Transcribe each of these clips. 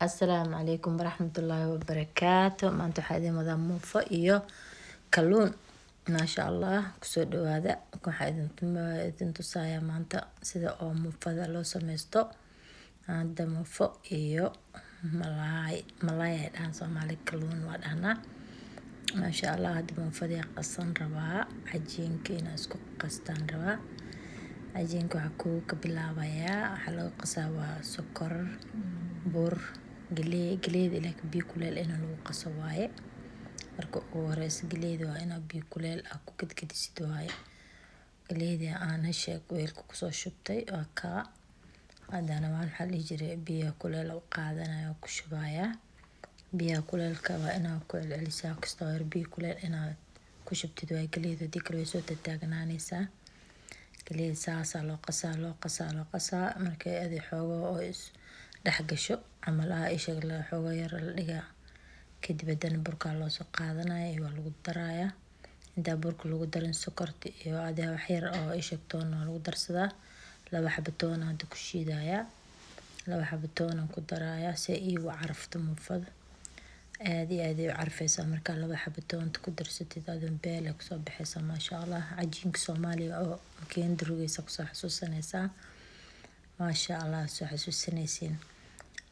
Asalaamu calaykum waraxmatullaahi wabarakaatu. Maanta waxaa idin wadaa muufo iyo kalluun, maasha Allah. Kusoo dhawaada. Waxaa idin tusayaa maanta sida oo muufada loo sameysto. Hadda muufo iyo malaay. Malaay ay dhahaan Soomaali, kalluun waa dhahnaa, maasha Allah. Hadda muufadii qasan rabaa, cajiinka inaa isku qastaan rabaa. Cajiinka waxaa kuu ka bilaabayaa, waxaa laga qasaa waa sokor, bur, galey. Galeyda ilaa biyo kuleel in lagu qaso waaye. Marka ugu horeysa galeyda waa inaa biyo kuleel ah ku gedgedisid waaye. Galeyda aan hesheeg weelka kusoo shubtay waa kaa. Haddana waan, maxaa la dhihi jiray, biyaha kuleel u qaadanaya, ku shubayaa. Biyaha kuleelka waa inaa ku celcelisaa. Kastoo yar biyo kuleel inaad ku shubtid waaye galeyda, hadii kale way soo taagnaanaysaa. Galeyda saasaa loo qasaa, loo qasaa, loo qasaa. Markay adi xoogo oo is dhex gasho camal ah, isheeg, xoogo yar la dhigaa. Kadib haddana burkaa loo soo qaadanaya iyo waa lagu darayaa. Intaa burka lagu darin, sokorta iyo adi wax yar oo isheeg toon waa lagu darsadaa. 2 xabo toon hadda ku shiidayaa, 2 xabo toon aan ku darayaa si ay iigu carafto muufada. Aad iyo aad ay u carfeysaa markaa 2 xabo toonta ku darsatid. Adun beel ay kusoo baxaysaa, maasha Allah. Cajiinka Soomaaliga oo makiinada rugeysa kusoo xasuusanaysaa, maasha Allah, soo xasuusanaysiin.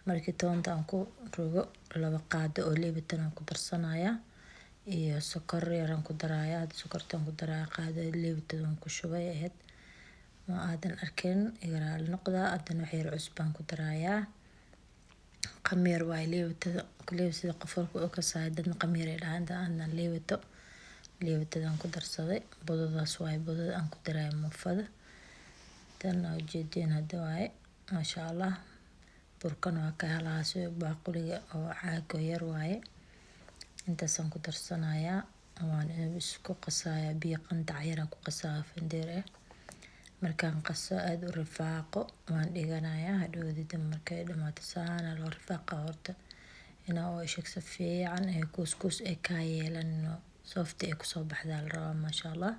Markii toonta aan ku rogo, 2 qaado oo libitan aan ku darsanayaa iyo sokor yar aan ku darayaa. Hadda sokortaan ku darayaa, qaado libitan aan ku shubay ahayd, ma aadan arkin, iga raali noqda. Haddana wax yar cusbaan ku darayaa. Khamiir waaye libitada kuley, sida qof walba u kasaayo. Dadna khamiir ay dhahaan, aanan liibito. Liibitadaan ku darsaday budadaas waaye, budada aan ku darayo muufada tan ujeediin hadda waaye, maasha Allah. Burkan waa ka helaas baaquliga oo caago yar waaye. Intaasaan ku darsanayaa, waan isku qasayaa. Biyo qandac yaraan ku qasaa, findeer ah. Markaan qaso, aada u rifaaqo, waan dhiganayaa. Hadhowdii markay dhamaato, saana loo rifaaqa horta, inaa oo isheg si fiican ay kuuskuus ay kaa yeelan, soft ay kusoo baxdaa la rabaa, maasha Allah.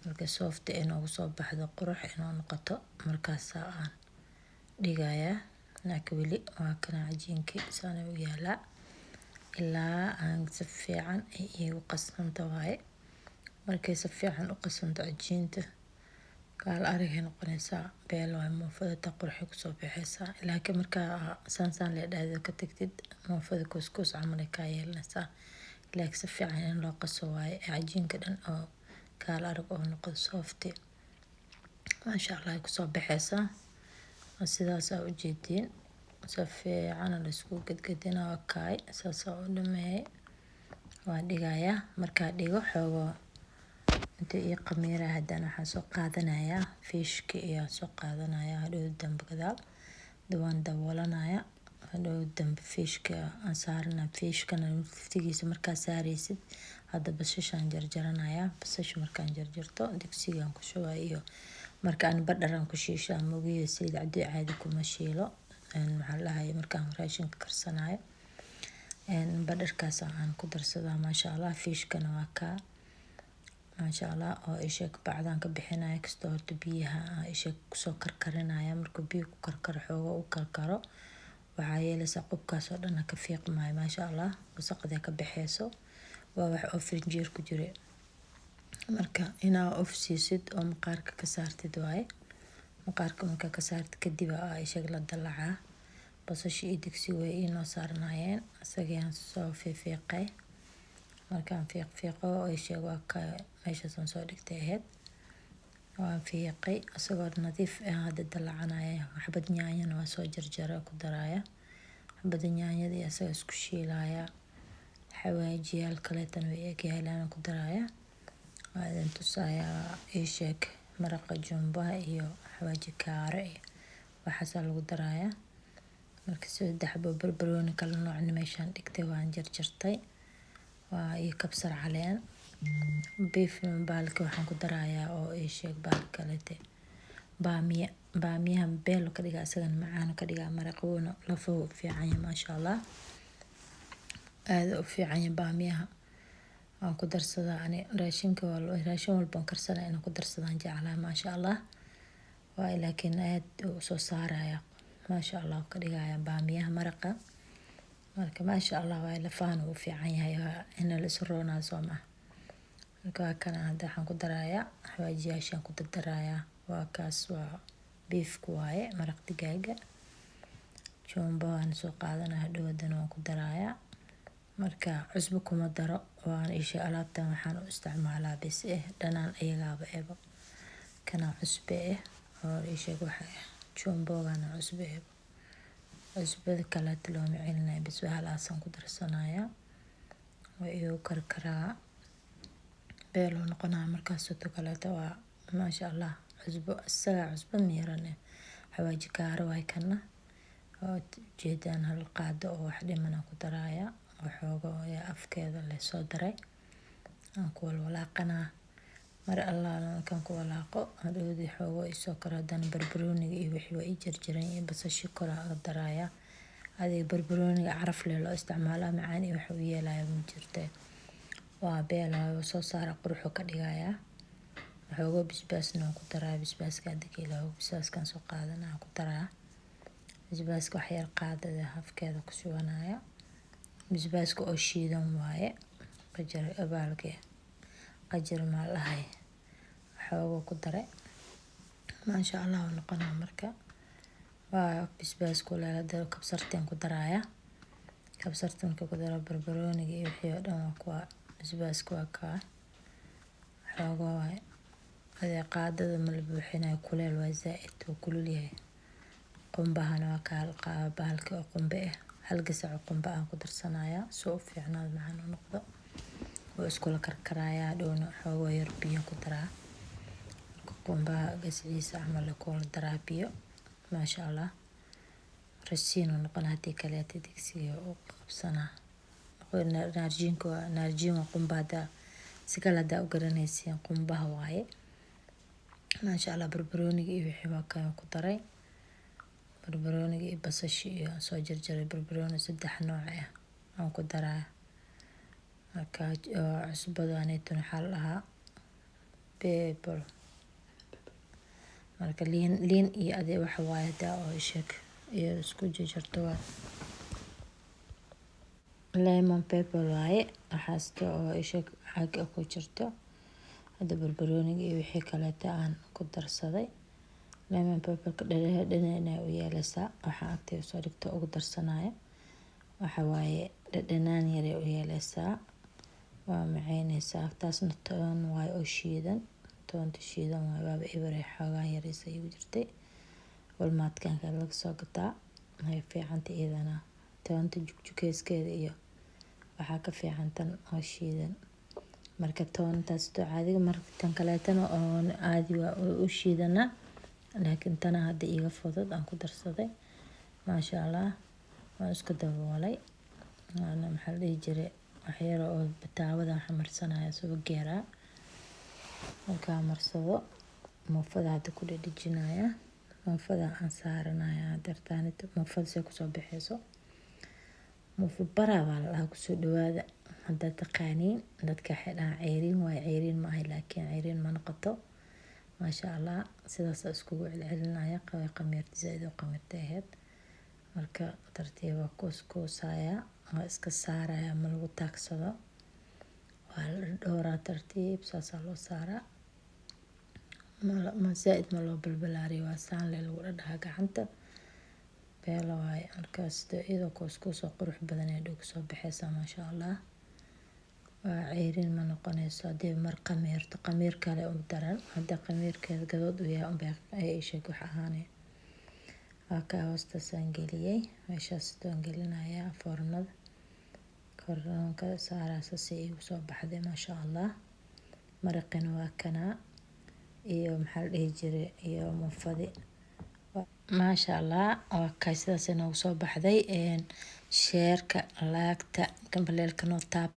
Marka soft ay noogu soo baxdo, qurux inoo noqoto, markaasaa aan dhigayaa. Laakiin weli waa kana cajiinkii saana u yaalaa ilaa aan si fiican ay iigu qasanta waaye. Markay si fiican u qasanto cajiinta, kaal arigay noqonaysaa, beel waaye muufada ta, qurxay kusoo baxaysaa. Laakiin markaa saan saan lee dhahdo ka tagtid, muufada kuuskuus camal ay kaa yeelanaysaa. Laakiin si fiican in loo qaso waaye, cajiinka dhan oo kaal arag oo noqdo, soft, maasha Allah, ay kusoo baxaysaa. Sidaasaa ujeediin, si fiican la isku gedgedina. Waa kaay, saasaa u dhameeyay, waan dhigayaa. Markaa dhigo xoogo inta ii qamiira, haddana waxaan soo qaadanayaa fishki iyo soo qaadanayaa. Hadhow dambe gadaal waan daboolanayaa. Hadhow dambe fishka aan saarana, fishkana laftigiisa markaa saaraysid. Hadda basashaan jarjaranayaa. Basasha markaan jarjarto, digsigaan ku shubaa. Iyo marka aan badharaan ku shiisho ama ugiyo saliid caddi caadi kuma shiilo. Maxaa la dhahay, markaan raashinka karsanayo, badharkaas aan ku darsadaa, maasha Allah. Fishkana waa kaa, maasha Allah, oo isheeg bacdaan ka bixinaya. Kastoo horta biyaha isheeg kusoo karkarinaya. Markuu biyo ku karkaro, xoogo u karkaro, waxaa yeelaysaa qubkaas oo dhan ka fiiqmayo, maasha Allah, wasaqda ka baxeyso. Waa wax oo frinjeer ku jira, marka inaa off siisid oo maqaarka ka saartid waaye. Maqaarka markaa ka saartid kadib aa isheeg la dalacaa. Basasha iyo digsiga way inoo saarnaayeen, isagayaan soo fiifiiqay. Markaan fiiqfiiqo, isheeg, waa ka meeshaasaan soo dhigtay ahayd. Waan fiiqay isagoo nadiif ah. Hadda dalacanaya. Xabad yaanyana waa soo jarjara, ku daraya. Xabada yaanyada iyo isaga isku shiilaya. Xawaajiyaal kaleetana way eegyaalaan, ku daraya. Waa idin tusayaa. Isheeg, maraqa jumbaha iyo xawaaji kaare iyo waxaasaa lagu darayaa. Marka 3 xabo barbarooni kala noocna meeshaan dhigtay, waan jarjartay, waa iyo kabsar caleen. Beef baalka waxaan ku darayaa oo isheeg baal kalete, baamiya. Baamiyaha beel ka dhigaa, isagana macaan ka dhigaa maraqa, wuuna lafuhu u fiican yahay, maasha Allah, aada u fiican yahay baamiyaha. Waan ku darsadaa ani raashinka, raashin walba aan karsanaya inaan ku darsadaan jeclahay, maasha Allah. Waa laakiin aad u soo saaraya, maasha Allah, ka dhigaya baamiyaha maraqa. Marka maasha Allah waay, lafahan wuu fiican yahay, waa in la isu roonaa, soo maha? Marka waa kana. Hadda waxaan ku darayaa xawaajiyaashaan ku dardarayaa. Waa kaas, waa beefku waaye, maraq digaaga. Jumbo waan soo qaadanaya, hadhow haddana waan ku darayaa. Marka cusbo kuma daro, waan isha alaabtan waxaan u isticmaalaa bes dhanaan iyagaaba ebo. Kana cusbe oo isheeg waxa jumbogana cusbe ebo, cusbada kaleeto looma celinayo, bes halaasaan ku darsanayaa. Waa igu karkaraa, beeluu noqonaya. Markaas sidoo kaleeto waa maasha Allah. Cusbo isagaa cusbo miiran xawaaji kaaro waay. Kana waad ujeedaan, hal qaado oo wax dhiman aan ku daraaya, waxooga ayaa afkeeda lasoo daray. Aan ku walwalaaqanaa. Mar allaala markaan ku walaaqo, hadhowdii xoogo isoo karo. Haddana barbarooniga iyo wixii waa ii jarjaran iyo basashii kor aga daraaya. Adiga barbarooniga caraf leh loo isticmaalaa, macaan iyo wax u yeelaya ma jirte. Waa beel waaye, soo saara, quruxuu ka dhigayaa. Waxoogo basbaasna waan ku daraa. Basbaaska hadda ka ilaawo, basbaaskan soo qaadanaa, ku daraa basbaaska wax yar, qaadada afkeeda ku shubanaya. Basbaaska oo shiidan waaye, qajar abaalke qajar maa lahay, waxoogo ku daray. Maasha Allah uu noqonaa. Marka waa basbaas kuleel. Hadda kabsarteen ku daraaya. Kabsarta marka ku daro, barbarooniga iyo wixii oo dhan waa kuwa. Basbaaska waa kaa, waxoogo waaye. Adee qaadada ma la buuxinayo, kuleel waa, zaaid wuu kulul yahay. Qumbahana waa kaa, bahalka oo qumbe ah, hal gasac oo qumbe aan ku darsanayaa si uu u fiicnaado, macaan u noqdo. Wuu iskula karkarayaa, hadhowna xoogo yar biyo ku daraa. Marka qumbaha gasiciisa camal kula daraa biyo, maasha Allah, rasiin uu noqonaa. Haddii kaleeto digsiga u qabsanaa. Naarjiinka waa naarjiin, waa qumba. Haddaa si kale haddaa u garanaysiin, qumbaha waaye. Maasha Allah, barbarooniga iyo wixii waa kan ku daray. Barbarooniga iyo basashi iyo aan soo jarjaray, barbarooni saddex nooc ah aan ku daraa. Marka cusbada aneytan waxaa la dhahaa pepper. Marka liin liin iyo adi waxa waaye hadaa oo sheeg iyo isku jarjarto, waa lemon pepper waaye. Waxaasta oo isha xagga ku jirto hadda, barbarooniga iyo wixii kaleeta aan ku darsaday, lemon pepperka dhadhanay u yeelaysaa. Waxaan agtay soo dhigto ugu darsanaya waxa waaye dhadhanaan yaray u yeelaysaa, waa macaynaysaa. Taasna toon waaye oo shiidan, toonta shiidan waaye. Waaba eber, xoogaa yaraysa igu jirtay. Walmaadkanka laga soo gataa, way fiicanta iyadana. Toonta jugjukeyskeeda iyo waxaa ka fiican tan oo shiidan. Marka toontaas caadiga, marka tan kaleetana oo caadi waa u shiidanaa, laakiin tana hadda iiga fudud aan ku darsaday. Maasha Allah, waan isku daboolay. Waana maxaa la dhihi jiray, waxyar oo bataawada waxaan marsanaya subageeraa. Markaa marsado, muufada hadda ku dhedhejinaya, muufada aan saaranaya dartaanita. Muufada say kusoo baxeyso, muufo baraa baa la dhahaa. Kusoo dhawaada haddaad taqaaniin. Dadka waxay dhahaan ceyriin waaye, ceyriin ma ahay, laakiin ceyriin ma noqoto. Maasha Allah, sidaas iskugu celcelinaya. Qaway qamiirta, zaaid u qamiirtay ahayd. Marka tartiib waa kuuskuusaya, waa iska saaraya, ma lagu taagsado, waa la dhowraa, tartiib saasaa loo saaraa. Ma zaaid ma loo balbalaariyo, waa saan le lagu dhadhahaa gacanta, beelo waaye. Markaas iyadoo kuuskuus oo qurux badan ee dhow kusoo baxeysa, maasha Allah. Waa ceyriin ma noqonayso haddii mar qamiirto. Qamiir kale u daran, hadda qamiirkeeda gadood uu yahay unbay ay sheeg wax ahaanay. Waa kaa, hoostaasaan geliyey, meeshaas waan gelinayaa foornada, kornoonka saaraasa si igu soo baxday, maasha Allah. Maraqina waa kanaa iyo maxaa la dhihi jiray iyo muufadi. Maasha Allah, waa kay, sidaas inoogu soo baxday. Share-ka, like-ta, gambaleelka noo taab.